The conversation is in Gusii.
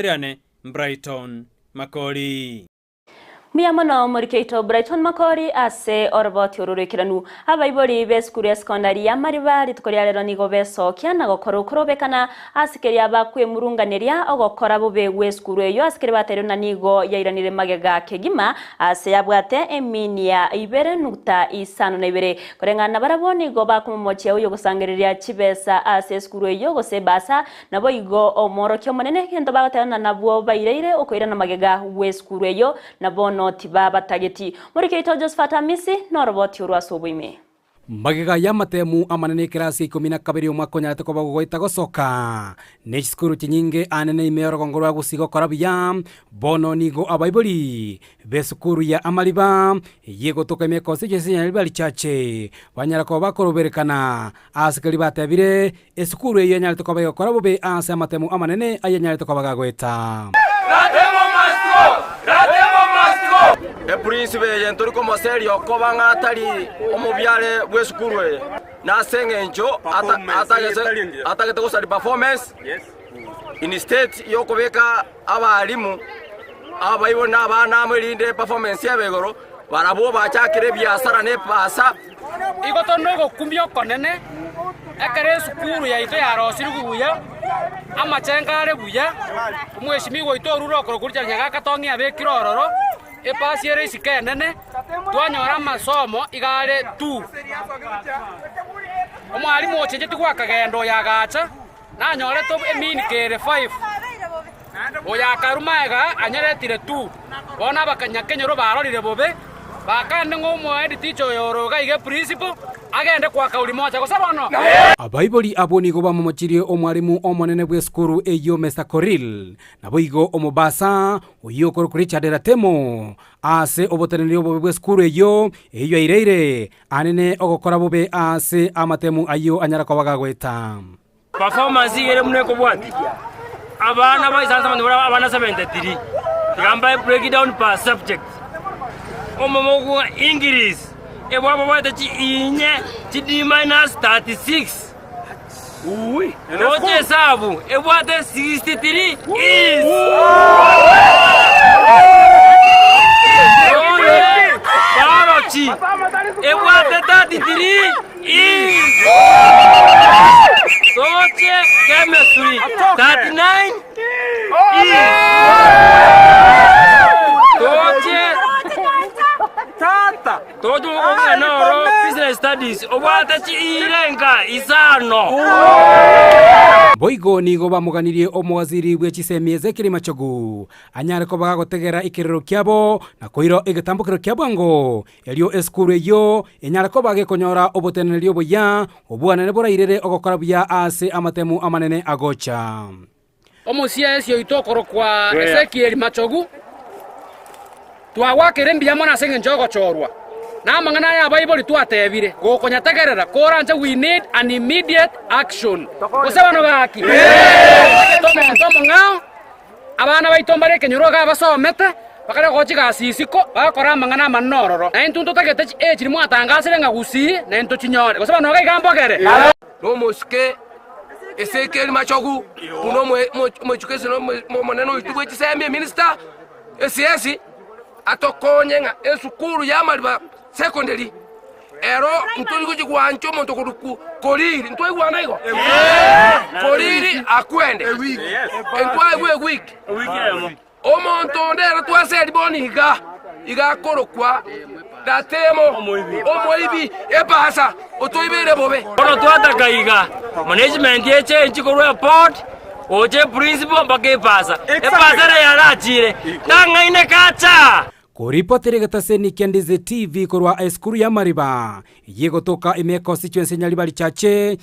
Riane, Brighton Makori. Mbuya mono omoriki oito Brighton Makori ase oroboti oro roikeranu. Abaibori b'esukuru ya sekondari ya Mariba rituko ria rero nigo besokia na gokora okorobekana ase keria bakwemurunganeria ogokora bobe gw'esukuru eyio ase keria bateirwe na nigo yairanire magega kegima ase yabwate eminia ibere nukta isano na ibere. Koreng'ana nabarabwo nigo bakomomochia oyogosangereria chibesa ase esukuru eyio gose ebasa Naboigo omworokia omonene egento bagoteebana nabwo baireire okoirana magega gw'esukuru eyio, na bono tibabatageti. Moriki oito Josephat Amisi noroboti orwo ase oboime. Magega y'amatemu amanene ekerasi ya ikomi na kabere omwaka onyarete koba gogoeta gosoka, ne chisukuru chinyinge anene ime y'orogongo rwa Gusii gokora buya, bono nigo abaibori b'esukuru ya amariba y'egotoka ime constituency ya Nyaribari Church banyara koba bakoroberekana ase keria batebire Esukuru eyio yanyarete koba egokora bobe aase amatemo amanene ayanyarete koba gagoeta. Eprinsipe eye ntori komoseria okoba ng'a atari omobiare bw'esukuru eye, na ase eng'encho atagete gosaria performance in state y'okobeka abalimu, abaibori na abana amo erinde performance ebe igoro, barabwo bachakire ebiasara na epasa. Igo tore nogokumia okonene ekero esukuru yaito yarosirigwe buya, amachengo are buya, omweshimiwa oito orure okorokwa Richard Nyagaka Tong'i abekire ororo, epasi ere isiko enene, twanyora amasomo iga are tu. Omwalimu ochenchetie gwakagenda oyo agacha, Nanyorete eminika ere five, oyo akarua magega anyeretire two. Bono abakanyakenyoro barorire bobe, bakande ng'a omoheadteacher oyo ore iga iga eprinciple, agende kwaka uri mocha, gose bono? Abaibori abwo nigo bamomochirie omwalimu omonene bw'esukuru eyio Mister Korir, naboigo omobasa oyio okorokwa Richard Ratemo, ase oboteneneri obobe bw'esukuru eyio, eyio aireire Anene ogokora bobe aase amatemu ayio anyara koba gagoeta. Performance iga ere buna ekobwatia abana ba isansa abanto bare abana 73 iga mbae breakdown per subject omomo okong'a English ebwa babwate chi inye chi D minus 36 roche esabu ebwate 63 E's roche biology ebwate 33 E's roche chemistry 39 E's roche Toche omong'ina oro Business Studies obwate chiirenka isano. Boigo nigo bamoganirie omowaziri bwe chisemi Ezekiel Machogu anyare koba gagotegera ekerero kiabo na koira egetambokero kia bwango erio esukuru eyio enyare koba gekonyora oboteneneri obuya obwanene borairere ogokora buya ase amatemu amanene agocha. Omosiaesi oito okorokwa Ezekieli Machogu, twagwakire mbuya mono ase engencho y'ogochorwa, na amang'ana aya abaibori twatebire, gokonyategerera, koranche we need an immediate action. Gose bano gaki? Totagete omonto omong'ao, abana baito mbare ekenyoro iga abasomete, bakare gocha chigasi isiko, bagakora amang'ana amanene ororo. Na intwe ntotagete chi age chiria mwatangasire ng'a gusii, na intwe tochinyore. Gose bano iga iga mbogere? Nomosike Ezekiel Machogu, buna omoeducation omonene oito bwe chisemi eminister, esiesi, atokonye ng'a esukuru ya Amariba Secondary ero ntori gochi gwancha omonto korwa Koriri, ntwaigwana igo? Koriri akwende, ntwaigwa ewiki. Omonto onde ere twaseri bono iga, iga akorokwa Gatemo, omoibi ebasa, otoibeire bobe. Bono twataka iga, management echange korwa eboard gocha eprinciple mpaka epasa. Epasa ere yarachire, tang'aine kacha! Koripotera egetaseni kia Ndizi TV korwa esukuru y'amariba, eyio egotoka ime econstituency ya Nyaribari Chache,